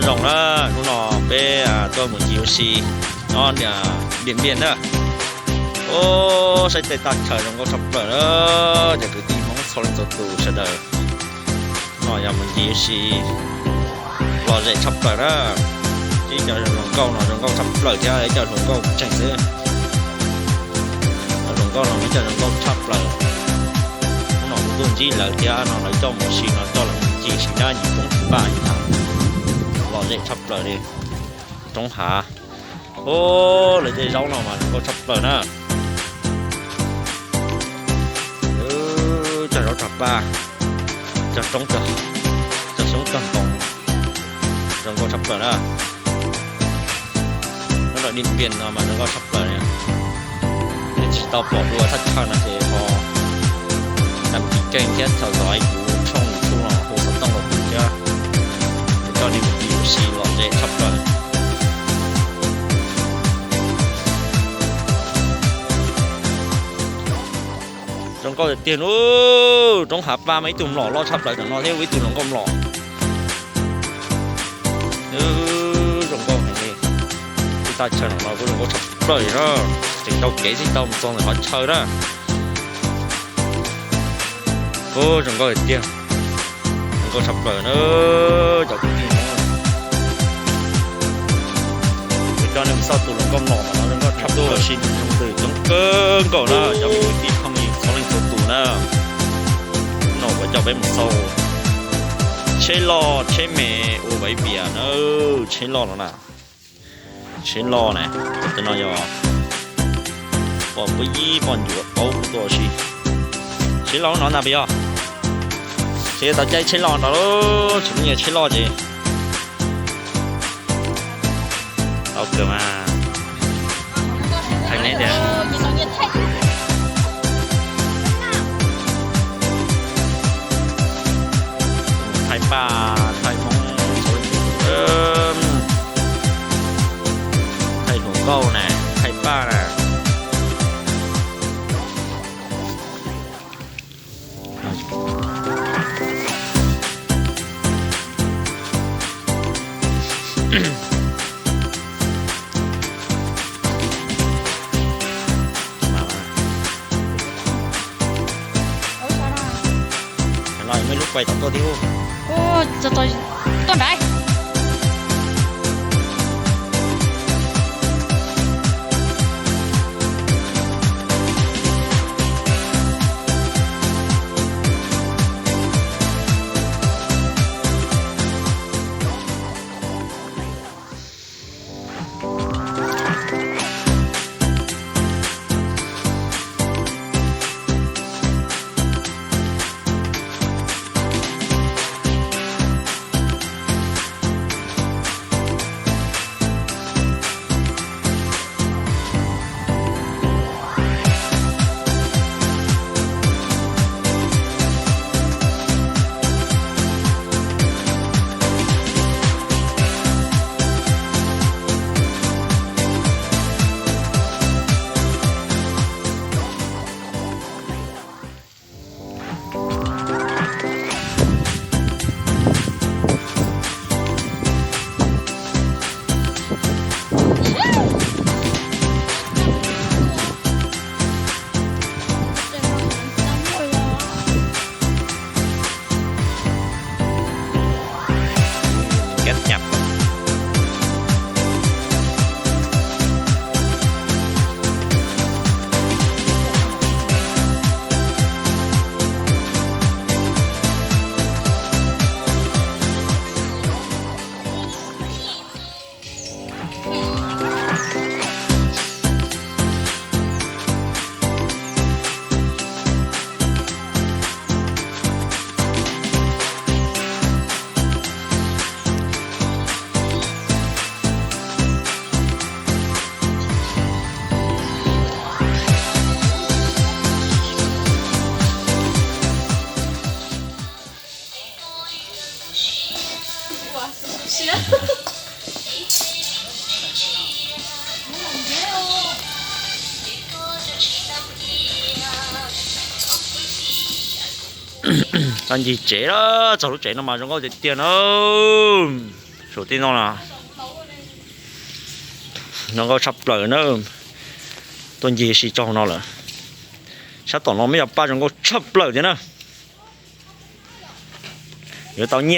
Zoo na, hnub no peb tuaj mus ncig ua si nyob niam Điện Biên na. Ua, saib tej tag chaw zoo nkauj tshaj plaws na, cov kwv tij Hmoob txhua leej txhua tus sawv daws. No yog mus ncig ua si lom zem tshaj plaws na. Ib cov hluas nkauj no zoo nkauj tshaj plaws thiab ib cov hluas nkauj tseem xwb. Cov hluas nkauj no ib cov zoo nkauj tshaj plaws. Hnub no kuv tuaj ntsib lawv thiab no lawv coj mus ua si no coj lawv mus ncig ua si nyob ncig roob Paj Paj ntag. Lom zem tshaj plaws li. Roob hav. Ua, lawv tej zaub no mas zoo nkauj tshaj plaws na. Cog zaub cog paj, cog roob, cog xyoob cog ntoo, zoo nkauj tshaj plaws na. Nyob rau Điện Biên no mas zoo nkauj tshaj plaws li. Nej tsis tau pom dua thaj chaw no ces ho đăng ký kênh thiab theo dõi kuv tshooj YouTube no hu xov tooj rau kuv thiab. Kuv coj nej mus ncig ua si lom zem tshaj plaws. Zoo nkauj tiag tiag na. Roob Hav Paj mas ib tug mlom loj tshaj plaws ntawm no thiab ua ib tug hluas nkauj mlom. Zoo nkauj heev li. Tej tag chaw no kuj zoo nkauj tshaj plaws li na. Tseem taug kev txij tau mus txog ntawm qhov chaw na. Ua, zoo nkauj tiag tiag. Zoo nkauj tshaj plaws na, cov kwv tij Hmoob. Kuv coj nej mus xauj tus hluas nkauj mlom no zoo nkauj tshaj plaws, sim zoo ntws coob kawg nkaus na cov kwv tij phooj ywg txhua leej txhua tus na. No kuv coj peb mus xauj tsheb loj tsheb me ua vaiv vias na, tsheb loj no na. Tsheb loj na, tus no yog poj pub yib poj ncuav paub kuv tuaj ua si. Tsheb loj no ntag puas yog? Tsheb tau caij tsheb loj nrog lawm, tsis muaj nyias tsheb loj ces tau kawg mas. Thaij neb tias thaij paj thaij Hmoob, thaij hluas nkauj na, thaij paj na. Lub quay tom tuaj thiab. Tuaj nrad. Txog ncig tsev lawm, txog lub tsev no mas zoo nkauj tiag tiag na. Saum tib no na, zoo nkauj tshaj plaws na. Tuaj ncig si tsaug no lawm. Sab tom no mas yog paj zoo nkauj tshaj plaws thiab na. Yuav tau nyiaj.